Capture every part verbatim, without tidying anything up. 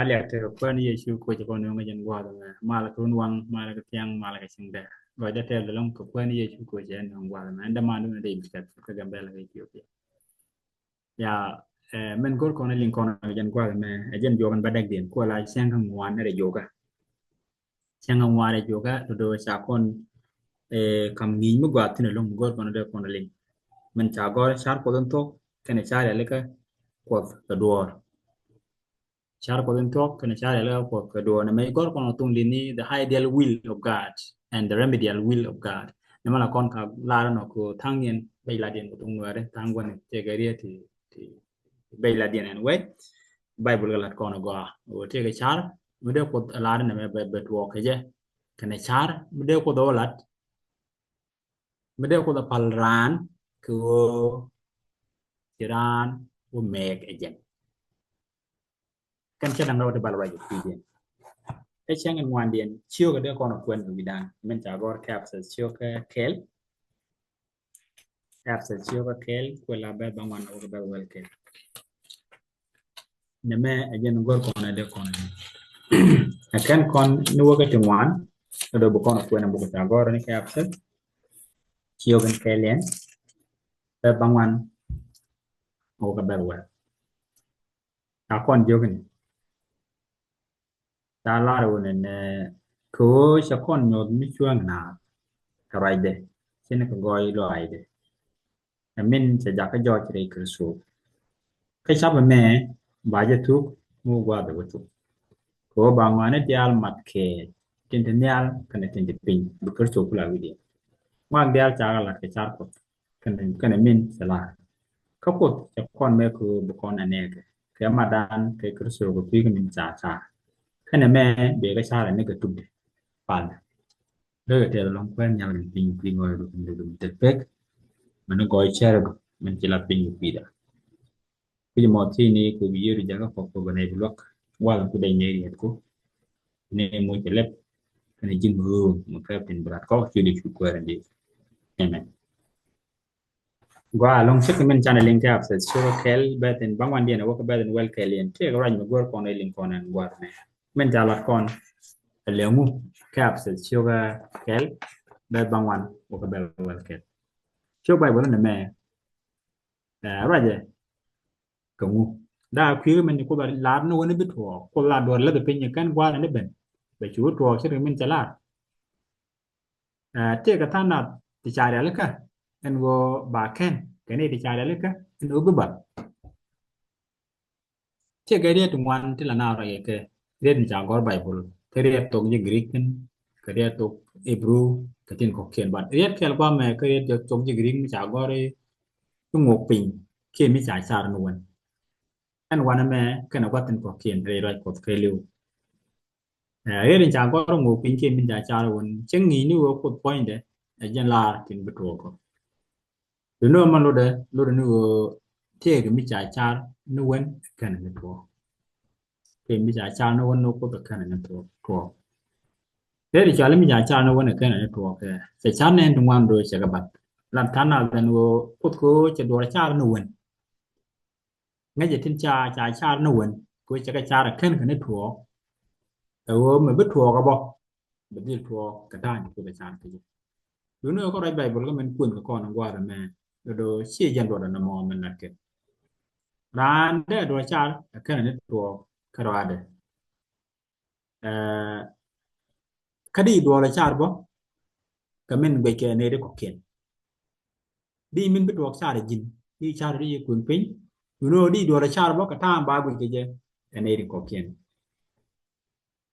Ka liak tekɛ Kuäär ni Yecu Kuec kɔn nööŋ kɛ jɛn gua̱a̱th ɛmɛ. Mal kɛ run waŋ, mal kɛ thiaŋ, mal kɛ cieŋdɛ. Gɔɔydä tɛth ɛlɔ̱ŋ kɛ Kuäär ni Yecu Kuec ɛ nööŋ gua̱a̱th ɛmɛ. Ɛn däman dun ɛ dee i̱ bi kɛ kä Gambɛla kɛ Ethiopia. Ya, eh, min go̱r kɔn ɛ liŋ kɔn ɛ jɛn gua̱a̱th ɛmɛ, ɛ jɛn juɔk ɛn bädäkdiɛn, kuɛ la cäŋ kä ŋuan ɛ rɛ juɔkä. Cäŋ ɛ ŋuan ɛ rɛ juɔkä, do̱do̱ ca kɔn, eh, kam ŋi̱i̱c mi gua̱a̱th thi̱n ɛlɔ̱ŋ, go̱r kɔn ɛ dee kɔn ɛ liŋ. Min ca gɔ̱r car Kuɔth in thuɔ̱k, kɛnɛ car yalikä Kuɔth kɛ duɔ̱ɔ̱r. Car Kuɔth in thuɔ̱k kɛnɛ car yalikä Kuɔth kɛ duɔ̱ɔ̱r. Nɛ mɛ gɔ̱r kɔn ɛ thuŋ li̱ni the ideal will of God and the remedial will of God. Nɛ mɛ la kɔn ka lar nɔ kɛ tha̱a̱ŋdiɛn, bɛc latdiɛn kɛ thuŋ Nuɛɛri, tha̱a̱ŋ gua̱n tëëkɛ riet ti, ti, ti bɛc latdiɛn ɛn wec. Baibol kɛ lat kɔn ɛ gɔaa. Wä tëëkɛ car mi dee Kuoth ɛ lar nɛ mɛ bɛ, bɛ tuɔɔk kɛ jɛ. Kɛnɛ car mi dee Kuoth ɛ wä lat, mi dee Kuoth ɛ pal raan kɛ ɣöö ci raan wä mɛɛk ɛ jɛn. Kɛn cä da̱ŋ rɛw ti bal ruac ɛ kui̱diɛn. Ɛ cäŋ in ŋuandiɛn, ciökä dee kɔn ɛ kuɛn kɛ wi̱dan. Min ca gɔ̱r kɛ Ɛpɛthäth ciökä kɛl. Ɛpɛthäth ciökä kɛl, kuɛ la bɛth bäŋuan wä kɛ bɛth wäl kɛl. Nɛ mɛ ɛ jɛn go̱r kɔn ɛ dee kɔn ɛ. Ɛ kɛn kɔn ni wä kɛ ti ŋuan, ɛ dee bi kɔn ɛ kuɛn ɛ buk ca gɔ̱r ni kɛ Ɛpɛthäth ciökä kɛl yɛn, bɛth bäŋuan wä kɛ bɛth wäl. Ca kɔn jiök ni, ca lar wun ɛn, eh, kɛ ɣöö cɛ kɔn nyuɔth mi cuäŋ naath kɛ ruacdɛ, cin kɛ gɔɔy lɔaacdɛ. Ɛ min cɛ jakä jɔɔc rɛy Kritho. Kä cap ɛmɛ ba jɛ thuk mi wä gua̱a̱th ɛ wä thuk. Kɛ ɣöö ba ŋɔaani diaal mat kɛɛl, tin te nhial kɛnɛ tin te piny, bi Kritho ku la wi̱cdiɛn. Ŋɔak diaal cakɛ lat kɛ car Kuɔth kɛnɛ, kɛnɛ min cɛ lar. Kä Kuoth cɛ kɔn mɛ kɛ ɣöö bi kɔn ɛ nɛɛkɛ kɛ matdan kɛ Kritho kɛ kui̱ kɛ min ca car. Kɛnɛ mɛ bɛ kɛ car ɛ ni kɛ tukdɛ pal. Bɛ kɛ tɛth ɛlɔ̱ŋ kuɛn nhial kɛ piny kui̱ ŋɔɔydɛ kɛ dum tek pek. Mɛn ni gɔɔy cɛrɛ du mɛn ci la piny kɛ kui̱da. Kui̱c mɔ thi̱n ni kɛ bi yiëëdu jakä kɔk kɛ bɛ nɛy bi luäk. Wal ku dɛy nɛy riet ku ni muc kɛ lɛp kɛnɛ ji̱n ɣöö mɛ kɛ piny bi rat kɔk ci di cu kuɛɛr in di. Amen. Gɔaa ɛlɔ̱ŋ cik min canɛ liŋ kɛ Ɛpɛthäth ciökä kɛl bɛth in bäŋuandiɛn ɛ wä kɛ bɛth in wäl kɛl yɛn. Tëëkɛ ruac mi go̱r kɔn ɛ liŋ kɔn ɛn gua̱a̱th mɛ. Min ca lat kɔn ɛ lɛ ŋu kɛ Ɛpɛthäth ciökä kɛl bɛth bäŋuan wä kɛ bɛth wäl kɛl. Ciök Baibol ni mɛ, eh, ruacɛ kɛ ŋu. Daa kui̱ min ci Kuoth ɛ lar ni wä ni bi tuɔɔk. Kuoth lar duɔ̱ɔ̱r läth piny kɛn gua̱a̱th ni ben. Bɛ cu tuɔɔk ce̱tkɛ min cɛ lar. Eh, tëëkɛ tha̱a̱ŋ nath ti ca rialikä ɛn ɣöö ba kɛn kɛ ni ti ca rialikä ɛn ɣöö bi bath. Tëëkɛ riet ti ŋuan ti la naar rɔ yɛ kɛ riet mi ca gɔr Baibol, kɛ riet thok ji̱ Greek kin, kɛ riet thok Hebrew, kɛ tin kɔ̱kiɛn. But riet kɛl guamɛ kɛ riet jɛ thok ji̱ Greek mi ca gɔr i̱ ŋok piny kiɛ mi ca car ni wen. Ɛn wanɛ mɛ kɛnɛ gua̱th tin kɔ̱kiɛn rɛy ruac Kuɔth kɛ liw. Eh, riet in ca gɔr ŋok piny kiɛ mi ca car wen cieŋ ŋi̱i̱c ni ɣöö Kuoth puɔ̱nydɛ ɛ jɛn laar tin bi tuɔɔk kɔ. Duŋni ɣöö mɛ lotdɛ, lotdɛ ni ɣöö tëëkɛ mi ca car ni wen kɛnɛ ni tuɔɔk. Tëëkɛ mi ca car ni wen ni Kuoth kɛnɛ ni tuɔɔk, tuɔɔk. Tëëkɛ cɔal mi ca car ni wen kɛnɛ ni tuɔɔk kɛ cɛ car nɛn ti ŋuan do̱ cɛ kɛ bath. Lan tha̱a̱ŋ nath ɛn ɣöö Kuoth kɛ ɣöö cɛ duɔl car ni wen. Ŋäcɛ tin ca, ca car ni wen kɛ ɣöö cɛ kɛ car kɛn kɛ ni tuɔɔk. Ɛ ɣöö mɛ bi tuɔɔk ɛ bä, bɛ dhil tuɔɔk kɛ ta̱a̱ in Kuoth ɛ car kɛ jɛ. Duŋni ɣöö kä ruac Baibol kä min kuën kɛ kɔn in gua̱a̱th ɛmɛ, do̱do̱ ciɛ jɛn duɔdɛ nɔmɔ min lat kɛ. Raan dee duɔl car ɛ kɛn ni tuɔɔk kä ruaadɛ. Eh, kä di duɔl car bä kɛ min guic kɛ nɛy ti kɔ̱kiɛn. Di min bi tuɔɔk car ji̱n, di car di kuën piny. Duŋni ɣöö di duɔl car bä kɛ ta̱a̱ ba guic kɛ jɛ ɛ nɛy ti kɔ̱kiɛn.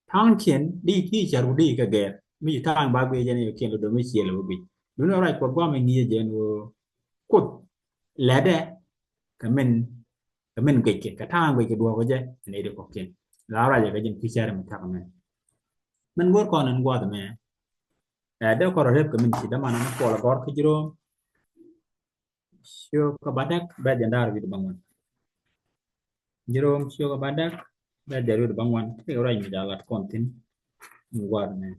Ta̱a̱ŋkiɛn di ti car wä di kɛ gɛr mi ci ta̱a̱ŋ ba guic jɛ nɛy kɔ̱kiɛn lɛ do̱ mi ciɛ lɛ wä guic. Duŋni ɣöö ruac Kuɔth guamɛ ŋi̱i̱cɛ jɛ ɛn ɣöö Kuoth lɛtdɛ kɛ min, kɛ min guic kɛ, kɛ ta̱a̱ŋ guic kɛ duɔɔk kɛ jɛ ɛ nɛy ti kɔ̱kiɛn. La ruacɛ kɛ jɛn kui̱ cɛr mi ta̱k mɛ. Min go̱r kɔn in gua̱a̱th mɛ, eh, dee kɔn rɔ rep kɛ min ci däman an Puɔl a gɔr kä Ji̱ Rom ciökä bädäk bɛ jɛn da̱r wi̱cdɛ bäŋuan. Ji̱ Rom ciökä bädäk bɛ jɛn wi̱cdɛ bäŋuan. Tëëkɛ ruac mi ca lat kɔn thi̱n in gua̱a̱th mɛ.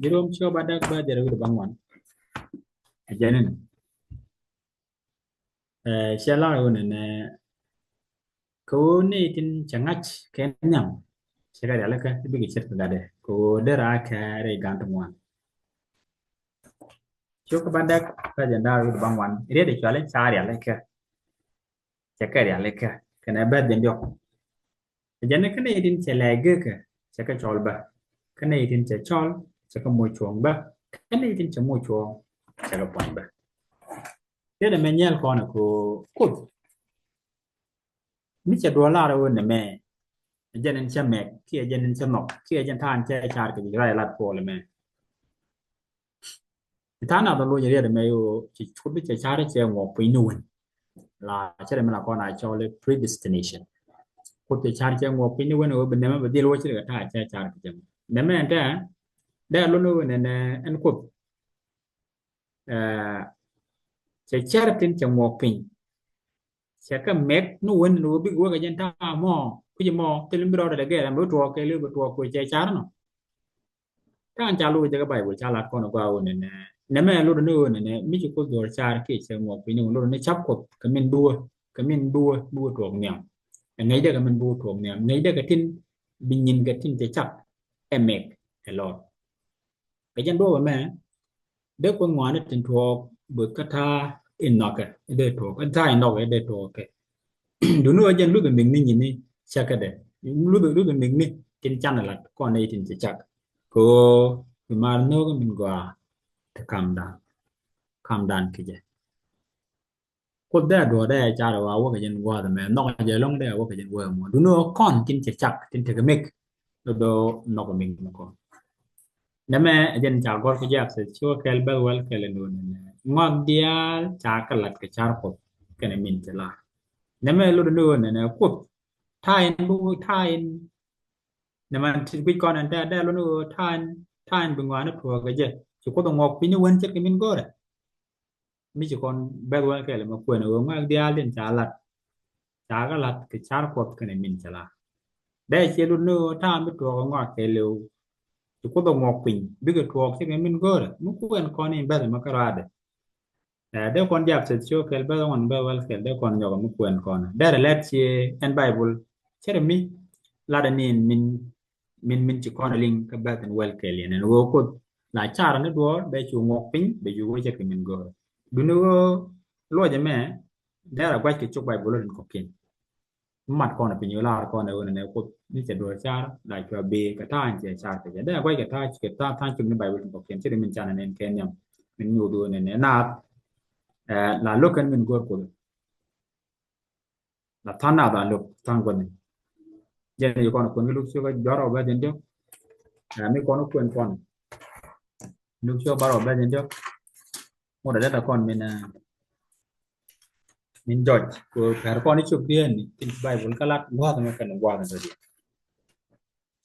Ji̱ Rom ciökä bädäk bɛ jɛn wi̱cdɛ bäŋuan. Ɛ jɛn in. Eh, cɛ lar ɣöö nɛnɛ kɛ ɣöö nɛy tin cɛ ŋa̱c kɛ nhiam cɛ kɛ rialikä, bikɛ ce̱tkɛ gatdɛ kɛ ɣöö dee raan kɛ rɛy ga̱a̱n ti ŋuan. Cio̱k kä bädäk page in da̱a̱r wi̱cdɛ bäŋuan, riet ɛ cɔali ca rialikä. Cɛ kɛ rialikä kɛnɛ bäth jɛn diɔ̱k. Ɛ jɛn ni kä nɛy tin cɛ lɛɛk gekä cɛ kɛ cɔl bä. Kä nɛy tin cɛ cɔl cɛ kɛ moc cuɔ̱ɔ̱ŋ bä. Kä nɛy tin cɛ moc cuɔ̱ɔ̱ŋ cɛ kɛ puɔ̱ny bä. Tëëdɛ mɛ nyɛl kɔn ɛ kɛ ɣöö Kuoth mi cɛ duɔ̱ɔ̱r lar ɣöö nɛmɛ ɛ jɛn in cɛ mɛk kiɛ jɛn in cɛ nhɔk kiɛ jɛn ta̱a̱ in cɛ car kɛ ji̱ rɛy lat puɔl ɛmɛ. Tha̱a̱ŋ nath ɛ loc riet ɛmɛ ɣöö ci Kuoth bi cɛ car cɛ ŋuɔk piny ni wen. La cɛ rɛ mi la kɔn a cɔl i̱ predestination. Kuoth cɛ car cɛ ŋuɔk piny ni wen ɣöö bi nɛmɛ bi dhil wä ci rɛ kɛ ta̱a̱ cɛ car kɛ jɛ. Nɛmɛ ɛn tɛ dee a lo̱n ɣöö nɛnɛ ɛn Kuoth, eh, cɛ cɛr tin cɛ ŋuɔk piny. Cɛ kɛ mɛk ni wen ni wee bik wek ɛ jɛn ta̱a̱ mɔ kui̱c mɔ thil mi bi rɔɔdɛ dɛ gɛɛr ɛmɛ bi tuɔɔk kɛ li bi tuɔɔk kɛ cɛ car nɔ. Ta̱a̱ ca lo̱k jɛ kɛ Baibol ca lat kɔn ɛ gɔaa ɣöö nɛnɛ nɛmɛ lot ni ɣöö nɛnɛ mi ci Kuoth duɔ̱ɔ̱r car kiɛ cɛ ŋuɔk piny ni ɣöö lot ni cap Kuɔth kɛ min bi wä kɛ min bi wä bi wä tuɔɔk nhiam. Ɛ ŋäcdɛ kɛ min bi wä tuɔɔk nhiam ŋäcdɛ kɛ tin bi nyin kɛ tin cɛ cak ɛ mɛk ɛ lɔr. Kɛ jɛn duɔ̱ɔ̱p ɛmɛ dee Kuoth ŋɔaani tin tuɔɔk bä kä ta̱a̱ in nhɔkɛ dee tuɔɔk kä ta̱a̱ in nhɔkɛ dee tuɔɔk kɛ. Duni ɣöö jɛn luth ɛ mik ni nyin ni cäkädɛ luth luth ɛ mik ni tin canɛ lat kɔn nɛy tin cɛ cak. Kɛ ɣöö bi maar nhöökä min gɔaa ti kamdan kamdan kɛ jɛ. Kuoth dee a duɔ̱ɔ̱r dee a car ɛ wa wäkɛ jɛn gua̱a̱th ɛmɛ nhɔk jɛ lo̱ŋ dee a wäkɛ jɛn wäk ɛmɔ duni ɣöö kɔn tin cɛ cak tin tekɛ mik. Dee nhɔk ɛ mik ni kɔn. Nɛmɛ ɛ jɛn ca gɔ̱r kä jɛ a thieth ci wä kɛl bɛth wäl kɛl in wä nɛnɛ ŋɔak diaal ca kɛ lat kɛ car Kuɔth kɛnɛ min cɛ lar. Nɛmɛ lot ni wä nɛnɛ Kuoth ta̱a̱ in bi wä ta̱a̱ in. Nɛmɛ ti guic kɔn ɛn tɛ dee lot ni wä ta̱a̱ in ta̱a̱ in bi ŋɔaani tuɔɔk kɛ jɛ ci Kuoth ɛ ŋuɔk piny ni wen ce̱tkɛ min go̱o̱rɛ. Mi ci kɔn bɛth wä kɛl mɛ kuɛn ɣöö ŋɔak diaal tin ca lat ca kɛ lat kɛ car Kuɔth kɛnɛ min cɛ lar. Dee ciɛ lut ni ɣöö ta̱a̱ mi tuɔɔk ɛ ŋɔak kɛɛliw ci Kuoth ɛ ŋuɔk piny bikɛ tuɔɔk cikɛ min go̱o̱rɛ mi kuɛn kɔn in bɛth mɛ kä rɔaadɛ. Ɛ dee kɔn jap thieth ci wä kɛl bɛth ŋuan bɛth wäl kɛl dee kɔn nyɔk mi kuɛn kɔn dee rɛ lɛt ci ɛn Baibol cɛ rɛ mi lat ɛn in min min min ci kɔn liŋ kä bɛth in wäl kɛl yɛn ɛn ɣöö Kuoth la car ni duɔɔr bɛ cu ŋuɔk piny bɛ cu wecɛ kɛ min go̱o̱r. Duni ɣöö luɔcɛ mɛ dee rɛ guac kɛ cuk Baibol in kɔ̱kiɛn. Mat kɔn piny ɣöö lar kɔn ɛ ɣöö nɛ Kuoth ni cɛ duɔɔr car la cua bee kɛ ta̱a̱ in cɛ car kɛ jɛ dee rɛ guac kɛ ta̱a̱ kɛ ta̱a̱ ta̱a̱ cuk ni Baibol in kɔ̱kiɛn ci ri min canɛ nɛn kɛ nhiam min nyuuth ɣöö nɛ nɛ naath. Ɛ la lo̱k kɛn min go̱o̱r Kuoth. La tha̱a̱ŋ nath a lop tha̱a̱ŋ gua̱thni. Jɛn i̱ kɔn kuɛn kä Luk ciök bärɔw bɛth in diɔ̱k. Ɛ mi kɔn kuɛn kɔn Luk ciök bärɔw bɛth in diɔ̱k. Ŋot a dɛth a kɔn min ɛ min jɔc kɛ pɛr kɔn i̱ ciök dieen ni tin Baibol kä lat gua̱th mɛ kɛn gua̱th in dɔ̱diɛn.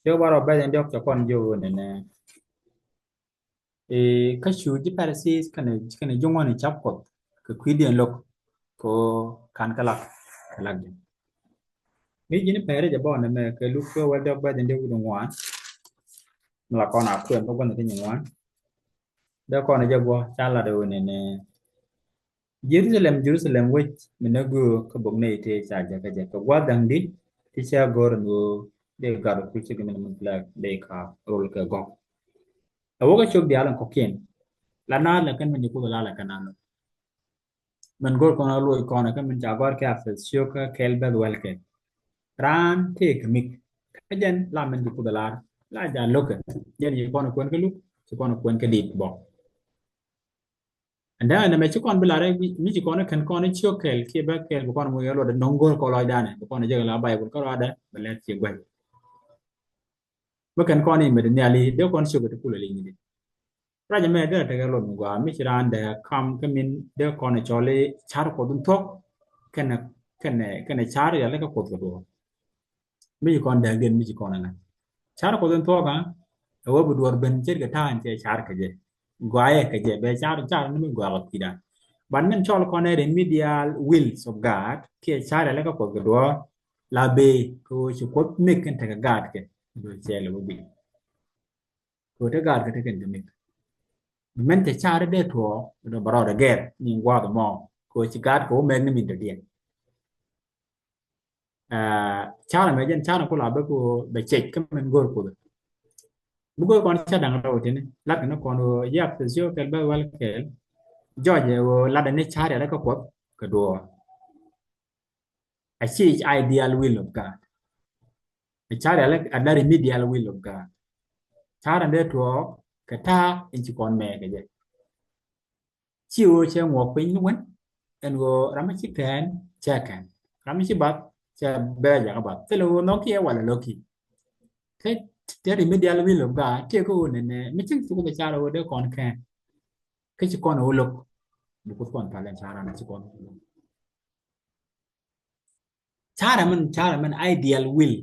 Ciök bärɔw bɛth in diɔ̱k cɛ kɔn jiök ɣöö nɛnɛ. Ɛ kä cu ji̱ Pharisees kɛnɛ kɛnɛ ji̱ ŋuɔ̱n in cap Kuɔth kɛ kui̱diɛn lo̱k kɛ ɣöö ka̱n kä lak kɛ lak jɛ. Mi ji̱n pɛri jɛ bɔɔn ɛmɛ kɛ Luk kɛ wäl dɔk bɛth in dee wi̱c ŋuan. Mi la kɔn a kuɛn kä gua̱n in dee nyin ŋuan. Dee kɔn jɛ guɔ ca lat ɣöö nɛnɛ. Jerusalem, Jerusalem wec mi nɛ göök kä bok nɛy tëë ca jɛ kä jɛ kɛ gua̱th da̱ŋ di ti cɛ go̱r ɛn ɣöö dee gat ɔ kuc cikɛ min min lɛk dee ka rol kɛ gɔk. Ɛ wä kä ciök diaal in kɔ̱kiɛn la naath lɛ kɛn min ci Kuoth la lɛ kɛn naath lɛ. Min go̱r kɔn a luɔc kɔn ɛ kä min ca gɔ̱r kɛ a thieth ciök kä kɛl bɛth wäl kɛ raan tëë kɛ mik kä jɛn la min ci Kuoth lar la ja lo̱kɛ jɛn ci kɔn kuɛn kä Luk ci kɔn kuɛn kä dit bɔk. Ɛn dee ɛn ɛmɛ ci kɔn bi lar mi ci kɔn kɛn kɔn ciök kɛl kiɛ bɛ kɛl bi kɔn moc ɛ luɔt ɛ no̱ŋ go̱r kɔ lɔcdanɛ bi kɔn jek la Baibol kä rɔadɛ bɛ lɛt ci gua̱c. Mi kɛn kɔn imɛt nhiali dee kɔn ciök ɛ ti kulɛ linyidi. Racɛ mɛ dee tekɛ luɔt mi gɔaa mi ci raan dee kam kä min dee kɔn cɔl i̱ car Kuɔth in thuɔ̱k kɛnɛ kɛnɛ kɛnɛ car yali kä Kuɔth kɛ duɔ̱ɔ̱r. Mi ci kɔn dääk diɛn mi ci kɔn ɛŋa car Kuɔth in thuɔ̱k a ɛ wä bi duɔ̱ɔ̱r ben ce̱tkɛ ta̱a̱ in cɛ car kɛ jɛ. Gɔaa yɛ kɛ jɛ bɛ car car ni mi gɔaa kɛ kui̱dan. Ban min cɔl kɔn ɛ remedial wills of God kiɛ car yali kä Kuɔth kɛ duɔ̱ɔ̱r la bee kɛ ɣöö ci Kuɔth mek kɛn tekɛ gaat kɛ duɔ̱ɔ̱r cɛ lɛ wä bi. Kɛ ɣöö te gaat kɛ te kɛn kɛ mek. Bi mɛn cɛ car dee tuɔɔk dee bɛ rɔɔdɛ gɛr ni gua̱a̱th mɔ kɛ ɣöö ci gaat kɛ wä mɛk ni min dɔ̱diɛn. Carɛ mɛ jɛn carɛ ku la bɛ ku bɛ cɛc kä min go̱r kuth. Bi go̱r kɔn ca da̱ŋ rɛw tini lat kɛ ni kɔn ɣöö yak tɛ sio kɛl bɛ wäl kɛl. Jɔc ɛ ɣöö lat ni carɛ lɛ kä kuɔth kɛ duɔɔr. A ci ideal will of God. A carɛ lɛ a the remedial will of God. Carɛ dee tuɔɔk kɛ ta̱a̱ in ci kɔn mɛɛ kɛ jɛ. Ci ɣöö cɛ ŋuɔk piny ni wän ɛn ɣöö ram mi ci kɛn cɛ kɛn, ram mi ci bath cɛ bɛ jakä bath. Thilɛ ɣöö nhɔk kiɛ walɛ lo̱k ki. Kä te remedial will of God tëë kä ɣöö nɛnɛ mi cieŋ thuk bɛ car ɣöö dee kɔn kɛn. Kä ci kɔn ɣöö lo̱k bi kuth kɔn palɛn car ran ci kɔn. Carɛ min, carɛ min ideal will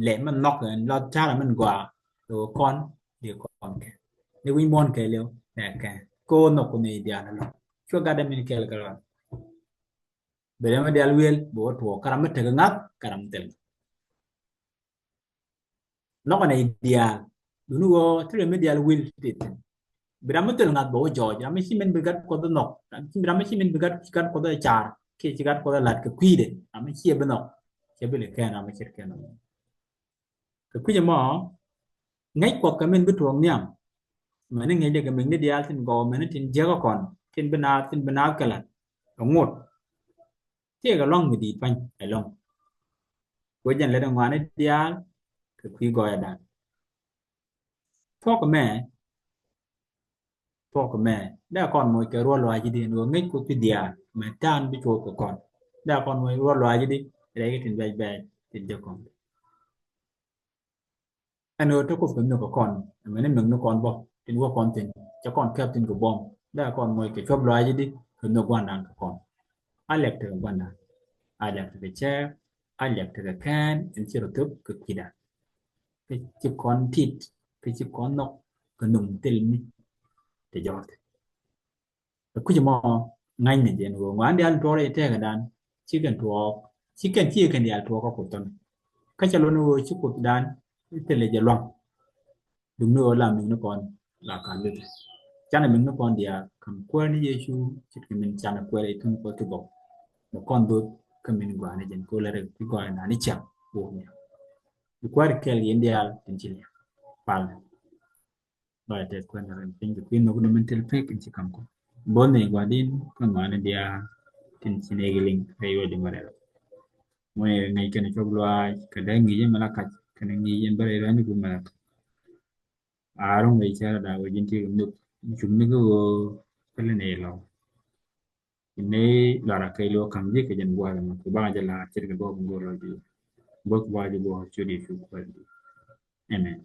lɛ min nhɔk ɛn lɔ carɛ min gɔaa. Ɣöö kɔn di kɔn kɛ ni wi̱ny muɔ̱n kɛ liw nɛ kɛ kɛ ɣöö nhɔk kun ideal lɔ. Cuɛ gat dɛ min kɛl kɛ lɔ. Bɛ dɛ mi dial will bɛ wä tuɔɔk kɛ ram mi tekɛ ŋa̱th kɛ ram mi thil. Nhɔk ɛn ideal duni ɣöö thilɛ mi dial will ti thin. Bi ram mi thil ŋa̱th bɛ wä jɔɔc, ram mi ci min bi gat kuɔth nhɔk, ram mi ci min bi gat, gat kuɔth car kiɛ ci gat kuɔth lat kɛ kui̱dɛ, ram mi ci bi nhɔk. Cɛ bi lɛ kɛn ram mi cir kɛn nhɔk. Kɛ kui̱c ɛmɔ ŋäc kuɔth kɛ min bi tuɔɔk nhiam. Mɛni ŋäc dɛ kɛ min ni diaal tin gɔw mɛni tin jiäkä kɔn tin bi naath, tin bi naath kɛ la̱t kɛ ŋot. Tiɛɛkɛ luaŋ mi di̱i̱t pa̱ny ɛlɔ̱ŋ. Kuɛ jɛn lät ɛŋuani diaal kɛ kui̱ gɔɔyädan. Thuɔ̱k mɛ, thuɔ̱k mɛ dee kɔn moc kɛ ruɔ̱l luaacidi ɛn ɣöö ŋäc kuɔth ti diaal mɛ ta̱a̱n bi cuɔth kɛ kɔn. Dee kɔn moc ruɔ̱l luaacidi rɛy kɛ tin bɛc bɛc tin jɛ kɔn. Ɛn ɣöö te kuoth kɛ nhök kɛ kɔn, mɛni mɛk ni kɔn bä tin wä kɔn thin, cɛ kɔn kɛp thin kɛ buɔ̱m. Dee kɔn moc kɛ cuɔp luaacidi kɛ nhök gua̱ndan kɛ kɔn. A liak tekɛ gua̱ndan, a liak tekɛ cɛɛk, a liak tekɛ kɛn in ci rɔ thöp kɛ kui̱dan. Kɛ ci kɔn tit, kɛ ci kɔn nhɔk kɛ nhök thil mi te jɔɔth. Kɛ kui̱c mɔ ŋa̱cnɛ jɛn ɣöö ŋuan diaal tuɔɔk rɛy tɛɛkädan ci kɛn tuɔɔk, ci kɛn ci kɛn diaal tuɔɔk kä kuoth tɔn. Kä cɛ luɔt ni ɣöö ci kuothdan thilɛ jɛ luaŋ. Duŋni ɣöö la mi̱ŋ ni kɔn la ka luth. Canɛ mi̱ŋ ni kɔn diaal ka̱m kuäär ni Yecu ce̱tkɛ min canɛ kuɛl i̱ thuŋ kuäär ti gɔw. Bɛ kɔn dho̱th kä min gɔaa ni jɛn kɛ ɣöö la rɛk ti gɔaa ni nani ciaŋ wok ni. Bi kuäär kɛl yɛn diaal tin ci liak. Palnɛ. Ba tɛth kuɛn rɛn piny kɛ kui̱ nhök ni min thil pek in ci kam kɔ. Bo̱n ni gua̱din kä ŋɔani diaal tin ci nɛy liŋ rɛy wä di mɛ rɛl. Mɔ yɛ ŋäc kɛn cɔp luaac kɛ dee ŋi̱i̱c in mɛ la kac kɛn ŋi̱i̱c in bä rɛy rɛn ni gu mɛ la kac. A ro̱ŋ rɛy cɛr da wä ji̱n ti kɛ nhök cuk ni kɛ ɣöö pɛlɛ ni lɔ. Ni lara kɛ lo kam jik kɛ jɛn gua̱a̱th mɔ ku ba jɛ la cir kɛ gɔk ngor lɔ di. Bok ba jɛ gɔk cur di cuk ba di. Amen.